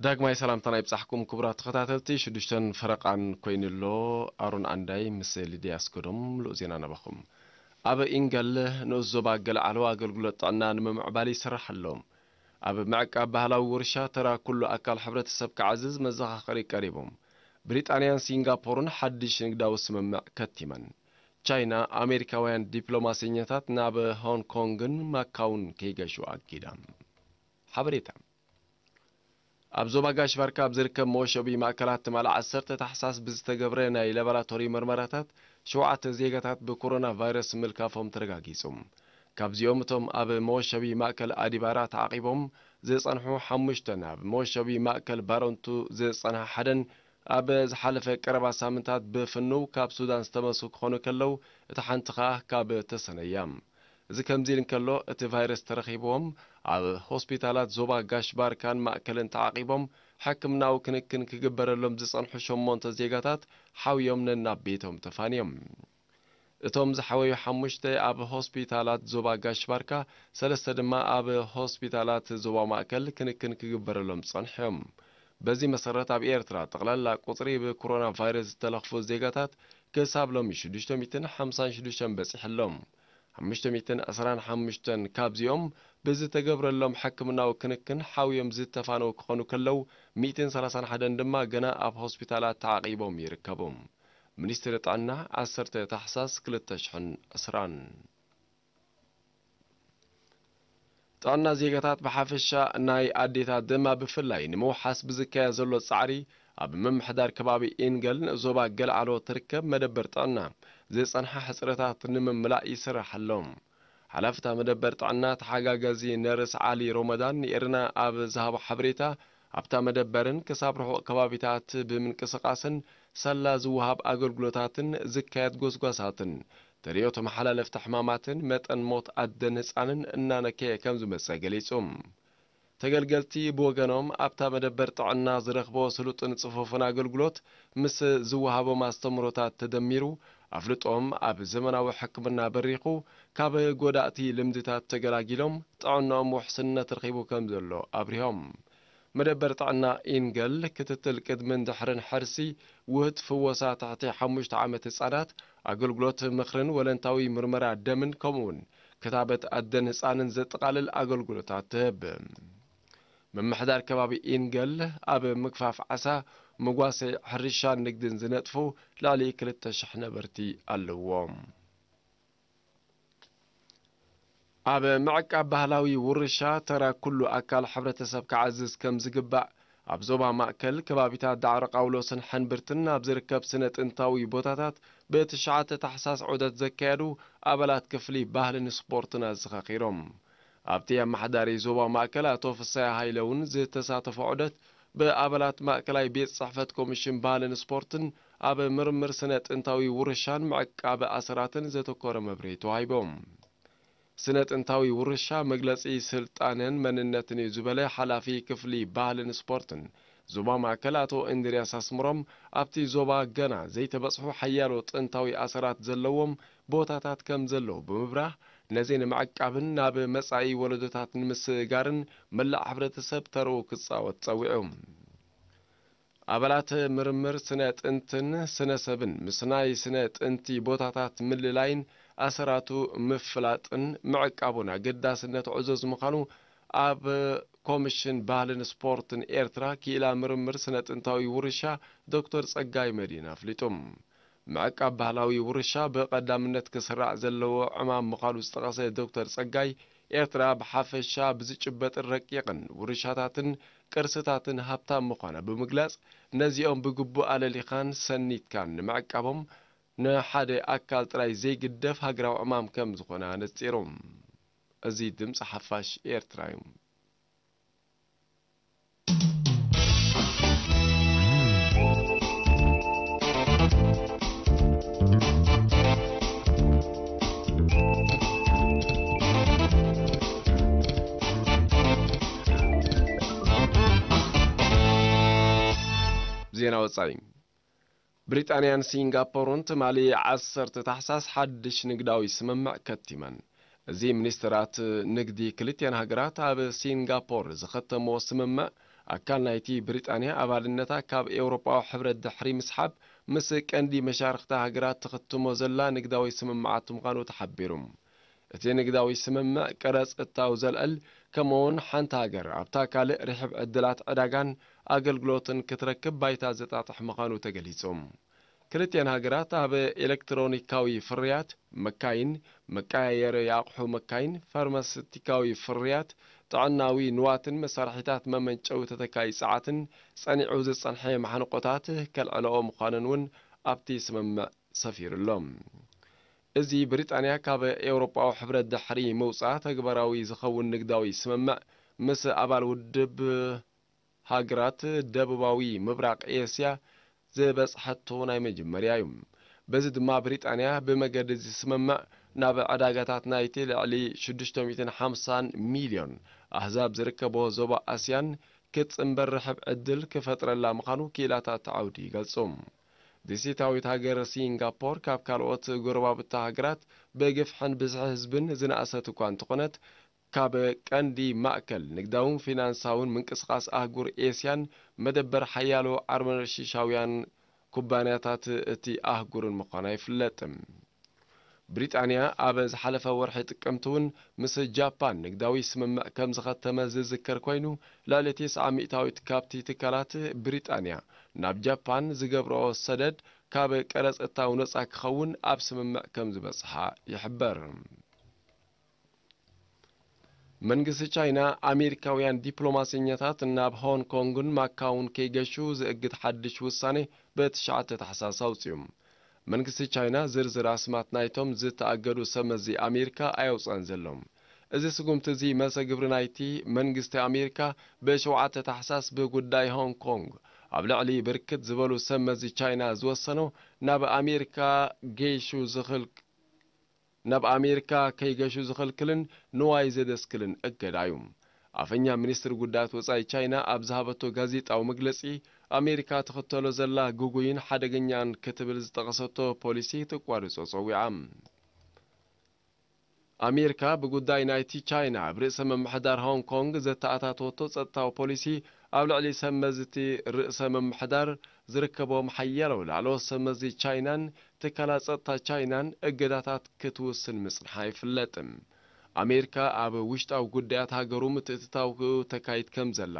ዳግማይ ሰላምታና ይብጻሕኩም ክቡራት ተኸታተልቲ፣ ሽዱሽተን ፈረቓን ኮይኑ ኣሎ። ኣሮን ኣንዳይ ምስ ሊድያ ኣስገዶም ምሉእ ዜና ናባኹም። ኣብ ኢንገል ንኡስ ዞባ ገለዓሎ ኣገልግሎት ጥዕና ንምምዕባል ይስራሕ ኣሎ። ኣብ ምዕቃብ ባህላዊ ውርሻ ተራ ኩሉ ኣካል ሕብረተሰብ ክዓዝዝ መዘኻኸሪ ቀሪቦም። ብሪጣንያን ሲንጋፖርን ሓድሽ ንግዳዊ ስምምዕ ከቲመን። ቻይና ኣሜሪካውያን ዲፕሎማሰኛታት ናብ ሆንግ ኮንግን ማካውን ከይገሹ ኣጊዳ። ሓበሬታ። ኣብ ዞባ ጋሽ ባርካ ኣብ ዝርከብ መወሸቢ ማእከላት ትማሊ ዓሰርተ ታሕሳስ ብዝተገብረ ናይ ላቦራቶሪ መርመራታት ሸውዓተ ዜጋታት ብኮሮና ቫይረስ ምልካፎም ተረጋጊጹ። ካብዚኦም እቶም ኣብ መወሸቢ ማእከል ኣዲባራ ተዓቂቦም ዝጸንሑ ሓሙሽተን፣ ኣብ መወሸቢ ማእከል ባረንቱ ዝጸንሐ ሓደን፣ ኣብ ዝሓለፈ ቀረባ ሳምንታት ብፍንው ካብ ሱዳን ዝተመሱ ክኾኑ ከለዉ፣ እታ ሓንቲ ኸኣ ካብ ተሰነያ። እዚ ከምዚ ኢሉ እንከሎ፣ እቲ ቫይረስ ተረኺብዎም ኣብ ሆስፒታላት ዞባ ጋሽ ባርካን ማእከልን ተዓቂቦም ሕክምናዊ ክንክን ክግበረሎም ዝጸንሑ ሸሞንተ ዜጋታት ሓውዮም ነናብ ቤቶም ተፋንዮም። እቶም ዝሓወዩ ሓሙሽተ ኣብ ሆስፒታላት ዞባ ጋሽ ባርካ፣ ሰለስተ ድማ ኣብ ሆስፒታላት ዞባ ማእከል ክንክን ክግበረሎም ጸንሑ እዮም። በዚ መሰረት ኣብ ኤርትራ ጠቕላላ ቁጽሪ ብኮሮና ቫይረስ ዝተለኽፉ ዜጋታት ክሳብ ሎሚ ሽዱሽተ ሚእትን ሓምሳን ሽዱሽተን በጺሑ ኣሎ። ሓሙሽተ ሚእትን ዕስራን ሓሙሽተን ካብዚኦም ብዝተገብረሎም ሕክምናዊ ክንክን ሓውዮም ዝተፋነው ክኾኑ ከለዉ፣ ሚእትን ሰላሳን ሓደን ድማ ገና ኣብ ሆስፒታላት ተዓቂቦም ይርከቡ። ሚኒስትሪ ጥዕና፣ ዓሰርተ ታሕሳስ ክልተ ሽሕን ዕስራን። ጥዕና ዜጋታት ብሓፈሻ፣ ናይ ኣዴታት ድማ ብፍላይ ንምውሓስ ብዝካየድ ዘሎ ጻዕሪ፣ ኣብ ምምሕዳር ከባቢ ኢንገል ዞባ ገለዓሎ ትርከብ መደበር ጥዕና ዝጸንሓ ሕጽረታት ንምምላእ ይስራሕ ኣሎ። ሓላፍታ መደበር ጥዕና ተሓጋጋዚ ነርስ ዓሊ ሮመዳን ንኤርና ኣብ ዝሃቦ ሓበሬታ፣ ኣብታ መደበርን ክሳብ ርሑቕ ከባቢታት ብምንቅስቓስን ሳላ ዝወሃብ ኣገልግሎታትን ዝካየድ ጎስጓሳትን፣ ተርእዮ ተመሓላለፍቲ ሕማማትን መጠን ሞት ኣደን ህጻንን እናነከየ ከም ዝመጸ ገሊጹ። ተገልገልቲ ብወገኖም ኣብታ መደበር ጥዕና ዝረኽቦ ስሉጥን ጽፉፍን ኣገልግሎት ምስ ዝወሃቦም ኣስተምህሮታት ተደሚሩ ኣፍልጦም ኣብ ዘመናዊ ሕክምና በሪኹ ካብ ጎዳእቲ ልምድታት ተገላጊሎም ጥዕናኦም ውሕስነት ረኺቡ ከም ዘሎ ኣብሪሆም። መደበር ጥዕና ኢንገል ክትትል ቅድምን ድሕርን ሕርሲ፣ ውህት ፍወሳ ትሕቲ ሓሙሽተ ዓመት ህጻናት፣ ኣገልግሎት ምኽርን ወለንታዊ ምርመራ ደምን ከምኡውን ክታበት ኣደን ህጻንን ዘጠቓልል ኣገልግሎታት ትህብ። ምምሕዳር ከባቢ ኢንገል ኣብ ምግፋፍ ዓሳ፣ መጓሰ፣ ሕርሻን ንግድን ዝነጥፉ ልዕሊ ክልተ ሽሕ ነበርቲ ኣለዎም። ኣብ ምዕቃብ ባህላዊ ውርሻ ተራ ኩሉ ኣካል ሕብረተሰብ ክዓዝዝ ከም ዝግባእ ኣብ ዞባ ማእከል ከባቢታት ዳዕሮ ቃውሎስን ሕንብርትን ኣብ ዝርከብ ስነ ጥንታዊ ቦታታት ብትሽዓተ ታሕሳስ ዑደት ዘካየዱ ኣባላት ክፍሊ ባህልን ስፖርትን ኣዘኻኺሮም። ኣብቲ ኣመሓዳሪ ዞባ ማእከል ኣቶ ፍሳያ ሃይለ እውን ዝተሳተፎ ዑደት ብኣባላት ማእከላይ ቤት ጽሕፈት ኮሚሽን ባህልን ስፖርትን ኣብ ምርምር ስነ ጥንታዊ ውርሻን ምዕቃብ ኣሰራትን ዘተኮረ መብርሂ ተዋሂቦም። ስነ ጥንታዊ ውርሻ መግለጺ ስልጣነን መንነትን እዩ ዝበለ ሓላፊ ክፍሊ ባህልን ስፖርትን ዞባ ማእከል ኣቶ እንድርያስ ኣስምሮም፣ ኣብቲ ዞባ ገና ዘይተበጽሑ ሓያሎ ጥንታዊ ኣሰራት ዘለዎም ቦታታት ከም ዘለዉ ብምብራህ፣ ነዚ ንምዕቃብን ናብ መጻኢ ወለዶታት ንምስእጋርን መላእ ሕብረተሰብ ተርኡ ክጻወት ጸዊዑ። ኣባላት ምርምር ስነ ጥንትን ስነ ሰብን ምስ ናይ ስነ ጥንቲ ቦታታት ምልላይን ኣሰራቱ ምፍላጥን ምዕቃቡን ኣገዳስነት ዕዙዝ ምዃኑ ኣብ ኮሚሽን ባህልን ስፖርትን ኤርትራ ክኢላ ምርምር ስነ ጥንታዊ ውርሻ ዶክተር ጸጋይ መድህን ኣፍሊጡ። ምዕቃብ ባህላዊ ውርሻ ብቐዳምነት ክስራዕ ዘለዎ ዕማም ምዃኑ ዝጠቐሰ ዶክተር ጸጋይ፣ ኤርትራ ብሓፈሻ ብዝጭበጥን ረቂቕን ውርሻታትን ቅርስታትን ሃብታም ምዃና ብምግላጽ፣ ነዚኦም ብግቡእ ኣለሊኻን ሰኒትካን ንምዕቃቦም ንሓደ ኣካል ጥራይ ዘይግደፍ ሃገራዊ ዕማም ከም ዝኾነ ኣነጺሩ። እዚ ድምጺ ሓፋሽ ኤርትራ እዩ። ዜና ወጻኢ። ብሪጣንያን ሲንጋፖርን ትማሊ ዓሰርተ ታሕሳስ ሓድሽ ንግዳዊ ስምምዕ ከቲመን። እዚ ሚኒስትራት ንግዲ ክልቲኣን ሃገራት ኣብ ሲንጋፖር ዝኸተምዎ ስምምዕ፣ ኣካል ናይቲ ብሪጣንያ ኣባልነታ ካብ ኤውሮጳዊ ሕብረት ድሕሪ ምስሓብ፣ ምስ ቀንዲ መሻርኽቲ ሃገራት ትኽትሞ ዘላ ንግዳዊ ስምምዓት ምዃኑ ተሓቢሩ። እቲ ንግዳዊ ስምምዕ ቀረጽ እታው ዘልዕል፣ ከምኡውን ሓንቲ ሃገር ኣብታ ካልእ ርሕብ ዕድላት ዕዳጋን ኣገልግሎትን ክትረክብ ባይታ ዘጣጥሕ ምዃኑ ተገሊጹ። ክልቲኣን ሃገራት ኣብ ኤሌክትሮኒካዊ ፍርያት፣ መካይን፣ መቀያየሪ ኣቕሑ መካይን፣ ፋርማሲውቲካዊ ፍርያት፣ ጥዕናዊ ንዋትን መሳርሒታት መመንጨዊ ተተካኢ ጸዓትን ጸኒዑ ዝጸንሐ ማሕንቆታት ከልዕለኦ ምዃነን እውን ኣብቲ ስምምዕ ሰፊሩ ኣሎ። እዚ ብሪጣንያ ካብ ኤውሮጳዊ ሕብረት ድሕሪ ምውጻኣ ተግባራዊ ዝኸውን ንግዳዊ ስምምዕ ምስ ኣባል ውድብ ሃገራት ደቡባዊ ምብራቕ ኤስያ ዝበጽሐቶ ናይ መጀመርያ እዩ። በዚ ድማ ብሪጣንያ ብመገዲ እዚ ስምምዕ ናብ ዕዳጋታት ናይቲ ልዕሊ ሽዱሽተ ሚእትን ሓምሳን ሚልዮን ኣህዛብ ዝርከቦ ዞባ ኣስያን ክትጽንበር ርሕብ ዕድል ክፈጥረላ ምዃኑ ክኢላታት እቲ ዓውዲ ይገልጹ። ደሴታዊት ሃገር ሲንጋፖር ካብ ካልኦት ጎረባብታ ሃገራት ብግፍሕን ብዝሒ ህዝብን ዝነኣሰት እኳ እንተኾነት፣ ካብ ቀንዲ ማእከል ንግዳውን ፊናንሳውን ምንቅስቓስ ኣህጉር ኤስያን መደበር ሓያሎ ኣርመነሺሻውያን ኩባንያታት እቲ ኣህጉርን ምዃና ይፍለጥ። ብሪጣንያ ኣብ ዝሓለፈ ወርሒ ጥቅምቲ እውን ምስ ጃፓን ንግዳዊ ስምምዕ ከም ዝኸተመ ዝዝከር ኮይኑ፣ ልዕሊ ተስዓ ሚእታዊት ካብቲ ትካላት ብሪጣንያ ናብ ጃፓን ዝገብርኦ ሰደድ ካብ ቀረጽ እታው ነጻ ክኸውን ኣብ ስምምዕ ከም ዝበጽሓ ይሕበር። መንግስቲ ቻይና ኣሜሪካውያን ዲፕሎማሰኛታት ናብ ሆንግ ኮንግን ማካውን ከይገሹ ዝእግድ ሓድሽ ውሳኔ ብትሽዓተ ታሕሳስ ኣውፅኡ። መንግስቲ ቻይና ዝርዝር ኣስማት ናይቶም ዝተኣገዱ ሰብ መዚ ኣሜሪካ ኣየውፅአን ዘሎ። እዚ ስጉምቲ እዚ መልሰ ግብሪ ናይቲ መንግስቲ ኣሜሪካ ብሸውዓተ ታሕሳስ ብጉዳይ ሆንግ ኮንግ ኣብ ልዕሊ ብርክት ዝበሉ ሰብ መዚ ቻይና ዝወሰኖ ናብ ኣሜሪካ ገይሹ ዝኽል ናብ ኣሜሪካ ከይገሹ ዝኽልክልን ንዋይ ዘደስክልን እገዳ እዩ። ኣፈኛ ሚኒስትሪ ጉዳያት ወጻኢ ቻይና ኣብ ዝሃበቶ ጋዜጣዊ መግለጺ፣ ኣሜሪካ ትኽተሎ ዘላ ግጉይን ሓደገኛን ክትብል ዝጠቐሰቶ ፖሊሲ ትቋርጾ ጸዊዓ። ኣሜሪካ ብጉዳይ ናይቲ ቻይና ኣብ ርእሰ ምምሕዳር ሆንግ ኮንግ ዘተኣታተወቶ ጸጥታዊ ፖሊሲ ኣብ ልዕሊ ሰብ መዚ እቲ ርእሰ ምምሕዳር ዝርከቦም ሓያሎ ላዕለዎት ሰብ መዚ ቻይናን ትካላት ጸጥታ ቻይናን እገዳታት ክትውስን ምጽንሓ ይፍለጥ። ኣሜሪካ ኣብ ውሽጣዊ ጉዳያት ሃገሩ ምትእትታው ተካይድ ከም ዘላ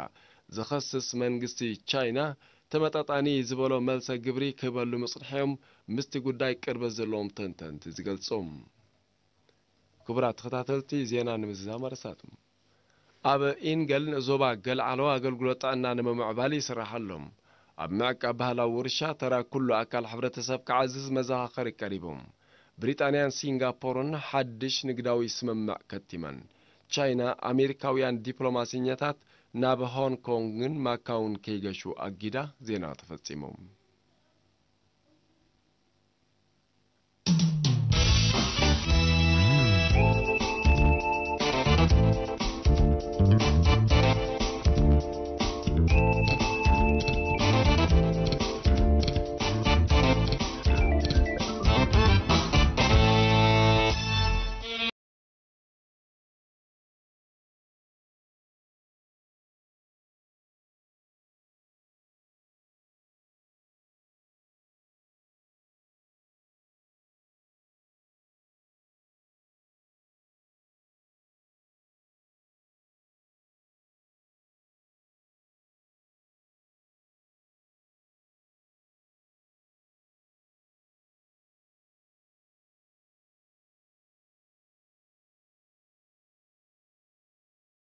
ዝኸስስ መንግስቲ ቻይና፣ ተመጣጣኒ ዝበሎ መልሰ ግብሪ ክህበሉ ምጽንሖም ምስቲ ጉዳይ ቅርበት ዘለዎም ተንተንቲ ዝገልጹ። ክቡራት ተኸታተልቲ፣ ዜና ንምዝዛም ኣርእስታቱ። ኣብ ኢንገል ዞባ ገልዓሎ ኣገልግሎት ጥዕና ንምምዕባል ይስራሕ ኣሎ። ኣብ ምዕቃብ ባህላዊ ውርሻ ተራ ኩሉ ኣካል ሕብረተሰብ ክዓዝዝ መዘኻኸሪ ቀሪቡ። ብሪጣንያን ሲንጋፖርን ሓድሽ ንግዳዊ ስምምዕ ከቲመን። ቻይና ኣሜሪካውያን ዲፕሎማሲኛታት ናብ ሆንግ ኮንግን ማካውን ከይገሹ ኣጊዳ። ዜና ተፈጺሙ።